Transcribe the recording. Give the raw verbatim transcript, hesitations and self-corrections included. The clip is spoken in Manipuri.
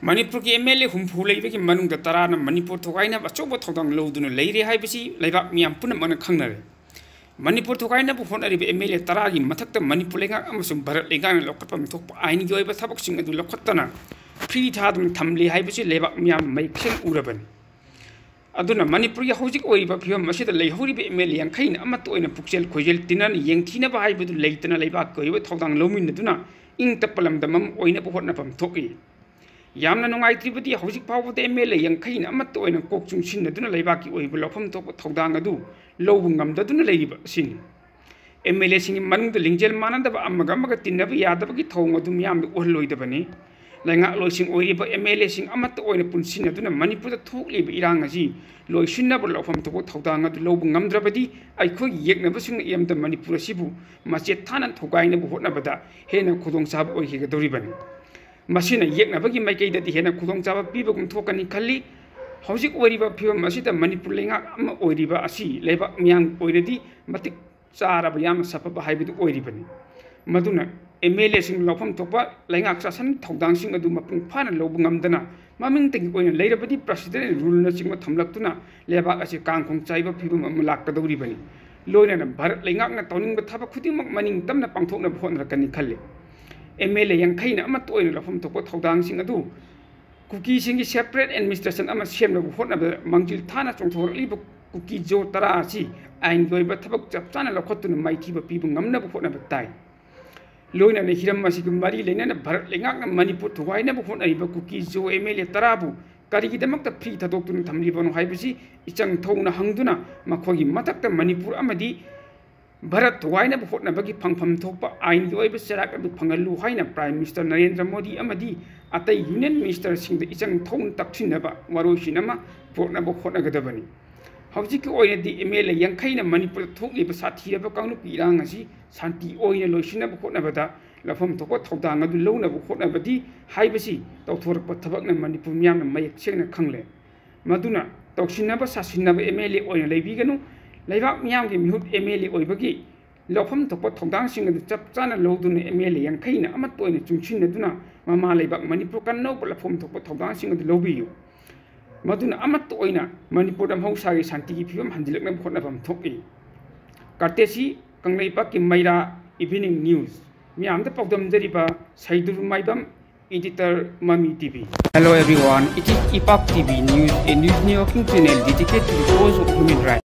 ꯃꯅꯤꯄꯨꯔꯒꯤ ꯑꯦꯝ ꯑꯦꯜ ꯑꯦ ꯍꯨꯝꯐꯨ ꯂꯩꯕꯒꯤ ꯃꯅꯨꯡꯗ ꯇꯔꯥꯅ ꯃꯅꯤꯄꯨꯔ ꯊꯨꯒꯥꯏꯅꯕ ꯑꯆꯧꯕ ꯊꯧꯗꯥꯡ ꯂꯧꯗꯨꯅ ꯂꯩꯔꯦ ꯍꯥꯏꯕꯁꯤ ꯂꯩꯕꯥꯛ ꯃꯤꯌꯥꯝ ꯄꯨꯝꯅꯃꯛꯅ ꯈꯪꯅꯔꯦ꯫ ꯃꯅꯤꯄꯨꯔ ꯊꯨꯒꯥꯏꯅꯕ ꯍꯣꯠꯅꯔꯤꯕ ꯑꯦꯝ ꯑꯦꯜ ꯑꯦ ꯇꯔꯥꯒꯤ ꯃꯊꯛꯇ ꯃꯅꯤꯄꯨꯔ ꯂꯩꯉꯥꯛ ꯑꯃꯁꯨꯡ ꯚꯥꯔꯠ ꯂꯩꯉꯥꯛꯅ ꯂꯧꯈꯠꯐꯝ ꯊꯣꯛꯄ ꯑꯥꯏꯟꯒꯤ ꯑꯣꯏꯕ ꯊꯕꯛꯁꯤꯡ ꯑꯗꯨ ꯂꯧꯈꯠꯇꯅ ꯐ꯭ꯔꯤ ꯊꯥꯗꯨꯅ ꯊꯝꯂꯤ ꯍꯥꯏꯕꯁꯤ ꯂꯩꯕꯥꯛ ꯃꯤꯌꯥꯝꯅ ꯃꯌꯦꯛ ꯁꯦꯡꯅ ꯎꯔꯕꯅꯤ꯫ ꯑꯗꯨꯅ ꯃꯅꯤꯄꯨꯔꯒꯤ ꯍꯧꯖꯤꯛ ꯑꯣꯏꯔꯤꯕ ꯐꯤꯕꯝ ꯑꯁꯤꯗ ꯂꯩꯍꯧꯔꯤꯕ ꯑꯦꯝ ꯑꯦꯜ ꯑꯦ ꯌꯥꯡꯈꯩꯅ ꯑꯃꯠꯇ ꯑꯣꯏꯅ ꯄꯨꯛꯆꯦꯜ ꯈꯣꯏꯖꯦꯜ ꯇꯤꯟꯅꯅ ꯌꯦꯡꯊꯤꯅꯕ ꯍꯥꯏꯕꯗꯨ ꯂꯩꯇꯅ ꯂꯩꯕꯥꯛꯀꯤ ꯑꯣꯏꯕ ꯊꯧꯗꯥꯡ ꯂꯧꯃꯤꯟꯅꯗꯨꯅ ꯏꯪ ꯇꯞꯄ ꯂꯝꯗꯝ ꯑꯃ ꯑꯣꯏꯅꯕ ꯍꯣꯠꯅꯐꯝ ꯊꯣꯛꯏ꯫ ꯌꯥꯝꯅ ꯅꯨꯡꯉꯥꯏꯇ꯭ꯔꯤꯕꯗꯤ ꯍꯧꯖꯤꯛ ꯐꯥꯎꯕꯗ ꯑꯦꯝ ꯑꯦꯜ ꯑꯦ ꯌꯥꯡꯈꯩꯅ ꯑꯃꯠꯇ ꯑꯣꯏꯅ ꯀꯣꯛ ꯆꯨꯡꯁꯤꯟꯅꯗꯨꯅ ꯂꯩꯕꯥꯛꯀꯤ ꯑꯣꯏꯕ ꯂꯧꯐꯝ ꯊꯣꯛꯄ ꯊꯧꯗꯥꯡ ꯑꯗꯨ ꯂꯧꯕ ꯉꯝꯗꯗꯨꯅ ꯂꯩꯔꯤꯕ ꯑꯁꯤꯅꯤ꯫ ꯑꯦꯝ ꯑꯦꯜ ꯑꯦꯁꯤꯡꯒꯤ ꯃꯅꯨꯡꯗ ꯂꯤꯡꯖꯦꯜ ꯃꯥꯟꯅꯗꯕ, ꯑꯃꯒ ꯑꯃꯒ ꯇꯤꯟꯅꯕ ꯌꯥꯗꯕꯒꯤ ꯊꯧꯑꯣꯡ ꯑꯗꯨ ꯃꯤꯌꯥꯝꯗ ꯎꯍꯜꯂꯣꯏꯗꯕꯅꯤ꯫ ꯂꯩꯉꯥꯛꯂꯣꯏꯁꯤꯡ ꯑꯣꯏꯔꯤꯕ ꯑꯦꯝ ꯑꯦꯜ ꯑꯦꯁꯤꯡ ꯑꯃꯠꯇ ꯑꯣꯏꯅ ꯄꯨꯟꯁꯤꯟꯅꯗꯨꯅ ꯃꯅꯤꯄꯨꯔꯗ ꯊꯣꯛꯂꯤꯕ ꯏꯔꯥꯡ ꯑꯁꯤ ꯂꯣꯏꯁꯤꯟꯅꯕ ꯂꯧꯐꯝ ꯊꯣꯛꯄ ꯊꯧꯗꯥꯡ ꯑꯗꯨ ꯂꯧꯕ ꯉꯝꯗ꯭ꯔꯕꯗꯤ ꯑꯩꯈꯣꯏꯒꯤ ꯌꯦꯛꯅꯕꯁꯤꯡꯅ ꯏꯔꯝꯗꯝ ꯃꯅꯤꯄꯨꯔ ꯑꯁꯤꯕꯨ ꯃꯆꯦꯠ ꯊꯥꯅ ꯊꯨꯒꯥꯏꯅꯕ ꯍꯣꯠꯅꯕꯗ ꯍꯦꯟꯅ ꯈꯨꯗꯣꯡꯆꯥꯕ ꯑꯣꯏꯈꯤꯒꯗꯧꯔꯤꯕꯅꯤ꯫ ꯃꯁꯤꯅ ꯌꯦꯛꯅꯕꯒꯤ ꯃꯥꯏꯀꯩꯗꯗꯤ ꯍꯦꯟꯅ ꯈꯨꯗꯣꯡꯆꯥꯕ ꯄꯤꯕꯒꯨꯝ ꯊꯣꯛꯀꯅꯤ ꯈꯜꯂꯤ꯫ ꯍꯧꯖꯤꯛ ꯑꯣꯏꯔꯤꯕ ꯐꯤꯕꯝ ꯑꯁꯤꯗ ꯃꯅꯤꯄꯨꯔ ꯂꯩꯉꯥꯛ ꯑꯃ ꯑꯣꯏꯔꯤꯕ ꯑꯁꯤ ꯂꯩꯕꯥꯛ ꯃꯤꯌꯥꯝ ꯑꯣꯏꯔꯗꯤ ꯃꯇꯤꯛ ꯆꯥꯔꯕ, ꯌꯥꯝꯅ ꯁꯥꯐꯕ ꯍꯥꯏꯕꯗꯨ ꯑꯣꯏꯔꯤꯕꯅꯤ꯫ ꯃꯗꯨꯅ ꯑꯦꯝ ꯑꯦꯜ ꯑꯦꯁꯤꯡꯅ ꯂꯧꯐꯝ ꯊꯣꯛꯄ ꯂꯩꯉꯥꯛ ꯁꯥꯁꯟ ꯊꯧꯗꯥꯡꯁꯤꯡ ꯑꯗꯨ ꯃꯄꯨꯡ ꯐꯥꯅ ꯂꯧꯕ ꯉꯝꯗꯅ ꯃꯃꯤꯡꯇꯒꯤ ꯑꯣꯏꯅ ꯂꯩꯔꯕꯗꯤ ꯄ꯭ꯔꯁꯤꯗꯦꯟ ꯔꯨꯜꯅꯆꯤꯡꯕ ꯊꯝꯂꯛꯇꯨꯅ ꯂꯩꯕꯥꯛ ꯑꯁꯤ ꯀꯥꯡꯈꯣꯡ ꯆꯥꯏꯕ ꯐꯤꯕꯝ ꯑꯃ ꯂꯥꯛꯀꯗꯧꯔꯤꯕꯅꯤ꯫ ꯂꯣꯏꯅꯅ ꯚꯥꯔꯠ ꯂꯩꯉꯥꯛꯅ ꯇꯧꯅꯤꯡꯕ ꯊꯕꯛ ꯈꯨꯗꯤꯡꯃꯛ ꯃꯅꯤꯡ ꯇꯝꯅ ꯄꯥꯡꯊꯣꯛꯅꯕ ꯍꯣꯠꯅꯔꯛꯀꯅꯤ ꯈꯜꯂꯤ꯫ ꯑꯦꯝ ꯑꯦꯜ ꯑꯦ ꯌꯥꯡꯈꯩꯅ ꯑꯃꯠꯇ ꯑꯣꯏꯅ ꯂꯧꯐꯝ ꯊꯣꯛꯄ ꯊꯧꯗꯥꯡꯁꯤꯡ ꯑꯗꯨ ꯀꯨꯀꯤꯁꯤꯡꯒꯤ separate administration ꯑꯃ ꯁꯦꯝꯅꯕ ꯍꯣꯠꯅꯕꯗ ꯃꯥꯡꯖꯤꯜ ꯊꯥꯅ ꯆꯣꯡꯊꯣꯔꯛꯂꯤꯕ ꯀꯨꯀꯤ ꯖꯣ ꯇꯔꯥ ꯑꯁꯤ ꯑꯥꯏꯟꯒꯤ ꯑꯣꯏꯕ ꯊꯕꯛ ꯆꯞ ꯆꯥꯅ ꯂꯧꯈꯠꯇꯨꯅ ꯃꯥꯏꯊꯤꯕ ꯄꯤꯕ ꯉꯝꯅꯕ ꯍꯣꯠꯅꯕ ꯇꯥꯏ꯫ ꯂꯣꯏꯅꯅ ꯍꯤꯔꯝ ꯑꯁꯤꯒ ꯃꯔꯤ ꯂꯩꯅꯅ ꯚꯥꯔꯠ ꯂꯩꯉꯥꯛꯅ ꯃꯅꯤꯄꯨꯔ ꯊꯨꯒꯥꯏꯅꯕ ꯍꯣꯠꯅꯔꯤꯕ ꯀꯨꯀꯤ ꯖꯣ ꯑꯦꯝ ꯑꯦꯜ ꯑꯦ ꯇꯔꯥꯕꯨ ꯀꯔꯤꯒꯤꯗꯃꯛꯇ ꯐ꯭ꯔꯤ ꯊꯥꯗꯣꯛꯇꯨꯅ ꯊꯝꯂꯤꯕꯅꯣ ꯍꯥꯏꯕꯁꯤ ꯏꯆꯪ ꯊꯧꯅ ꯍꯪꯗꯨꯅ ꯃꯈꯣꯏꯒꯤ ꯃꯊꯛꯇ ꯃꯅꯤꯄꯨꯔ ꯑꯃꯗꯤ ꯚꯥꯔꯠ ꯊꯨꯒꯥꯏꯅꯕ ꯍꯣꯠꯅꯕꯒꯤ ꯐꯪꯐꯝ ꯊꯣꯛꯄ ꯑꯥꯏꯟꯒꯤ ꯑꯣꯏꯕ ꯆꯩꯔꯥꯛ ꯑꯗꯨ ꯐꯪꯍꯜꯂꯨ ꯍꯥꯏꯅ Prime Minister ꯅꯔꯦꯟꯗ꯭ꯔ ꯃꯣꯗꯤ ꯑꯃꯗꯤ ꯑꯇꯩ Union Ministerꯁꯤꯡꯗ ꯏꯆꯪ ꯊꯧꯅ ꯇꯛꯁꯤꯟꯅꯕ ꯋꯥꯔꯣꯏꯁꯤꯟ ꯑꯃ ꯄꯨꯔꯛꯅꯕ ꯍꯣꯠꯅꯒꯗꯕꯅꯤ꯫ ꯍꯧꯖꯤꯛꯀꯤ ꯑꯣꯏꯅꯗꯤ ꯑꯦꯝ ꯑꯦꯜ ꯑꯦ ꯌꯥꯡꯈꯩꯅ ꯃꯅꯤꯄꯨꯔꯗ ꯊꯣꯛꯂꯤꯕ ꯁꯥꯊꯤꯔꯕ ꯀꯥꯡꯂꯨꯞꯀꯤ ꯏꯔꯥꯡ ꯑꯁꯤ ꯁꯥꯟꯇꯤ ꯑꯣꯏꯅ ꯂꯣꯏꯁꯤꯟꯅꯕ ꯍꯣꯠꯅꯕꯗ ꯂꯧꯐꯝ ꯊꯣꯛꯄ ꯊꯧꯗꯥꯡ ꯑꯗꯨ ꯂꯧꯅꯕ ꯍꯣꯠꯅꯕꯗꯤ ꯍꯥꯏꯕꯁꯤ ꯇꯧꯊꯣꯔꯛꯄ ꯊꯕꯛꯅ ꯃꯅꯤꯄꯨꯔ ꯃꯤꯌꯥꯝꯅ ꯃꯌꯦꯛ ꯁꯦꯡꯅ ꯈꯪꯂꯦ꯫ ꯃꯗꯨꯅ ꯇꯧꯁꯤꯟꯅꯕ ꯁꯥꯁꯤꯟꯅꯕ ꯑꯦꯝ ꯑꯦꯜ ꯑꯦ ꯑꯣꯏꯅ ꯂꯩꯕꯤꯒꯅꯨ꯫ ꯂꯩꯕꯥꯛ ꯃꯤꯌꯥꯝꯒꯤ ꯃꯤꯍꯨꯠ ꯑꯦꯝ ꯑꯦꯜ ꯑꯦ ꯑꯣꯏꯕꯒꯤ ꯂꯧꯐꯝ ꯊꯣꯛꯄ ꯊꯧꯗꯥꯡꯁꯤꯡ ꯑꯗꯨ ꯆꯞ ꯆꯥꯅ ꯂꯧꯗꯨꯅ ꯑꯦꯝ ꯑꯦꯜ ꯑꯦ ꯌꯥꯡꯈꯩꯅ ꯑꯃꯠꯇ ꯑꯣꯏꯅ ꯆꯨꯡꯁꯤꯟꯅꯗꯨꯅ ꯃꯃꯥ ꯂꯩꯕꯥꯛ ꯃꯅꯤꯄꯨꯔ ꯀꯟꯅꯧꯕ ꯂꯧꯐꯝ ꯊꯣꯛꯄ ꯊꯧꯗꯥꯡꯁꯤꯡ ꯑꯗꯨ ꯂꯧꯕꯤꯌꯨ꯫ ꯃꯗꯨꯅ ꯑꯃꯠꯇ ꯑꯣꯏꯅ ꯃꯅꯤꯄꯨꯔꯗ ꯃꯍꯧꯁꯥꯒꯤ ꯁꯥꯟꯇꯤꯒꯤ ꯐꯤꯕꯝ ꯍꯟꯖꯤꯜꯂꯛꯅꯕ ꯍꯣꯠꯅꯐꯝ ꯊꯣꯛꯏ꯫ ꯀꯥꯔꯇꯦꯁꯤ ꯀꯪꯂꯩꯄꯥꯛꯀꯤ ꯃꯩꯔꯥ ꯏꯚꯤꯅꯤꯡ ꯅ꯭ꯌꯨꯁ꯫ ꯃꯤꯌꯥꯝꯗ ꯄꯥꯎꯗꯝꯖꯔꯤꯕ ꯁꯩꯗꯨꯔ ꯃꯥꯏꯕꯝ, editor ꯃꯃꯤ T V. Hello everyone, it is Ipak T V News, a news networking channel dedicated to the cause of human rights.